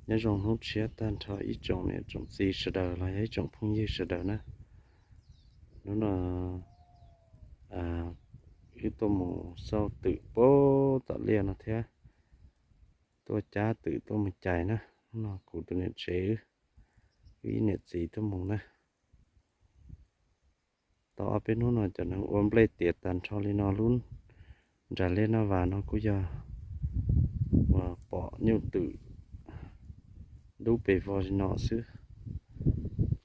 Nyob zoo hnub tshiab tag nrho ib tsoom niam tsoom txiv sawv daws los yog ib tsoom phooj ywg sawv daws na. Hnub no wb tuaj mus xauj twm puag tom liaj no thiab, tuaj cab twm tuaj mus cais na. Hnub no kuv tus niam tsev wb, wb ib niam txiv tuaj mus na. Tau ob peb hnub no cov neeg ua nplej tiav tag nrho li no, lub nras liaj nab vas no kuj yog uas pom nyuj twm dub pes vog li no xwb.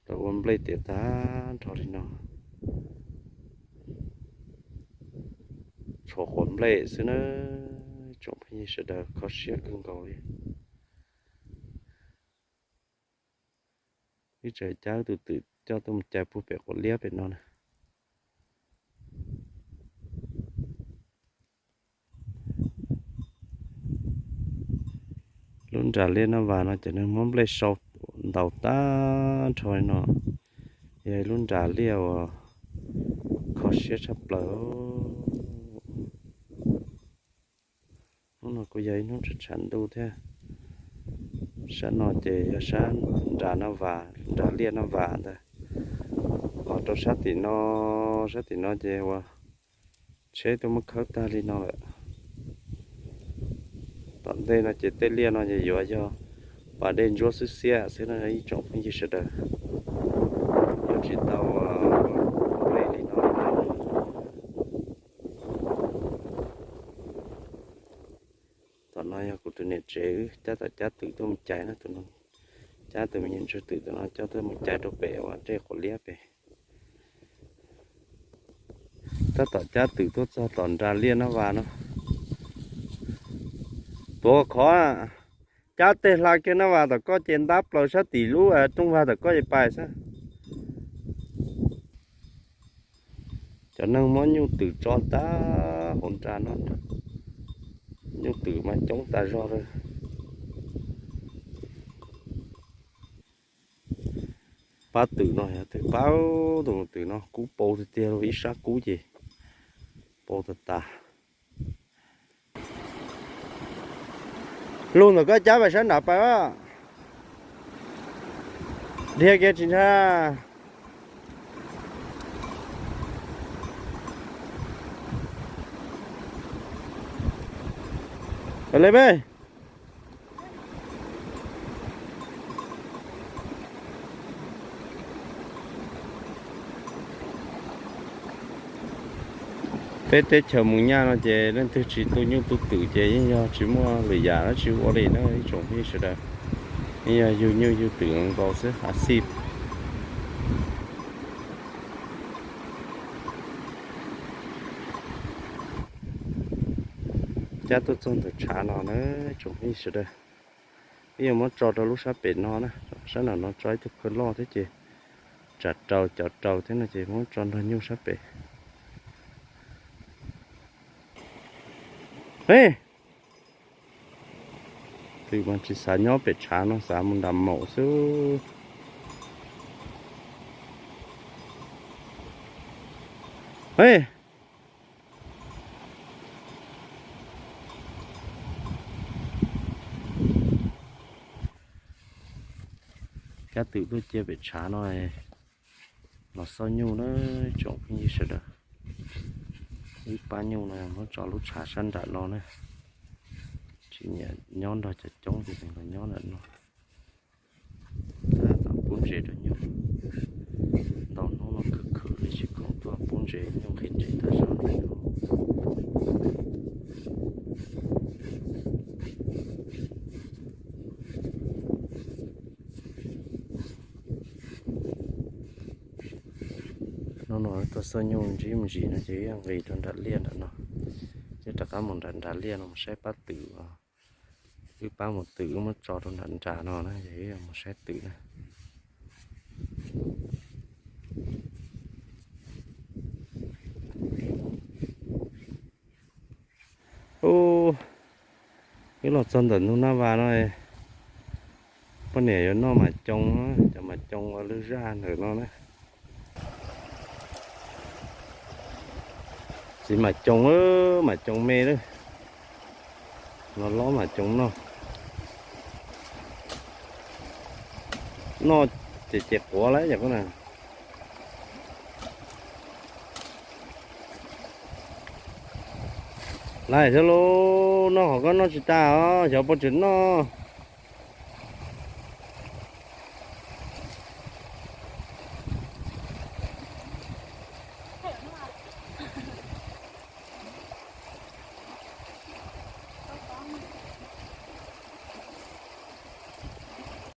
Lawv ua nplej tiav tag nrho li no, tshuav quav nplej xwb na. Tsoom phooj ywg sawv daws, kho siab kawg nkaus li. Wb tseem cab tus twm coj tuaj mus cais puag pem quav liab pem no na. Lub nras liaj nab vas no cov neeg muab nplej sau ntaus tag nrho li no, yog ib lub nras liaj uas kho siab tshaj plaws. Hnub no kuj yog ib hnub tshav tshav ntuj thiab. Sab no ces yog sab nras nab vas, nras liaj nab vas ntag. Los rau sab tim no, sab tim no ces uas tsheb tuaj muab khawb tag li no lawm. Tom ntej no ces tej liaj no ces yuav yog pas dej ntsuab xwb xiab xwb no ib tsoom phooj ywg sawv daws. Yuav tsis tau nplej li no. Tom no yog kuv tus niam tsev wb tab tom cab twm tuaj mus cais na, tus no cab tus me nyuam ntsuag twm tus no coj tuaj mus cais rau pem uas dej quav liab pem. Tab tom cab twm tuaj txog tom nras liaj nab vas no. Tuav qhov, cab tej hla kiag nab vas tom koj ces ntab plaws sab tim lub rooj vag tom koj ces pais xwb. Cov neeg muab nyuj twm tso tag hauv nras no, nyuj twm mas coob tas zog li. Pab twm no yog twb pab, tus twm no kub pau tiag tiag li, ib sab kub ces pau tas tas. Lug ntawm koj cab pais sab nrad pais, dhia kiag tsis ntshai. Pais li peb. Peb teb chaws mus nyaj no ces leej twg tsis tu nyuj tu twm ces yeej yog tsis muaj lwm yam dab tsi ua li na ib tsoom phooj ywg sawv daws. Yeej yog yug nyuj yug twm nkaus xwb, a xij. Cab tuaj txog ntawm tshav no na tsoom phooj ywg sawv daws, ib yuav muab tso rau lub sab pem no na, sab nram no tso ib tug phawj loj thiab ces tsam raus cov raus thiab no ces muab tso nrog nyuj sab pem. Twm mas tsis xav nyob pem tshav no, xav mus nram maum xwb. Cab twm tuaj cia pem tshav no los xauj nyuj na tsoom phooj ywg sawv daws. Ib pab nyuj no muab tso lub tshav sab nram no na, tsis nyiam nyob nrog cov coob ces nws los nyob nram no. Tab tom pub ntses rau nyuj, ntau hnub no khwv khwv li tsis khoom tuaj pub ntses, nyuj nqhis ntses tag zog li no. Hnub no tuaj xauj nyuj ntsib me ntsis no ces wb nqis rau nram liaj nram no, wb rov qab mus nram nram liaj no mus saib pab twm. Wb pab mus twm wb muab tso rau nram nram no na, ces wb mus saib twm na. Ub, wb los txog ntawm ntug nab vas no, poj niam yuav noj mas coos, cov mas coos ua lwj zaj ntawm no na. Txiv mas coos, mas coos me lawm, los lob mas coos noj. Noj ces ces quav lawm yog koj na. Lais xwb lauj, noj qhov koj noj tsis tas os, xyov puas tseem noj.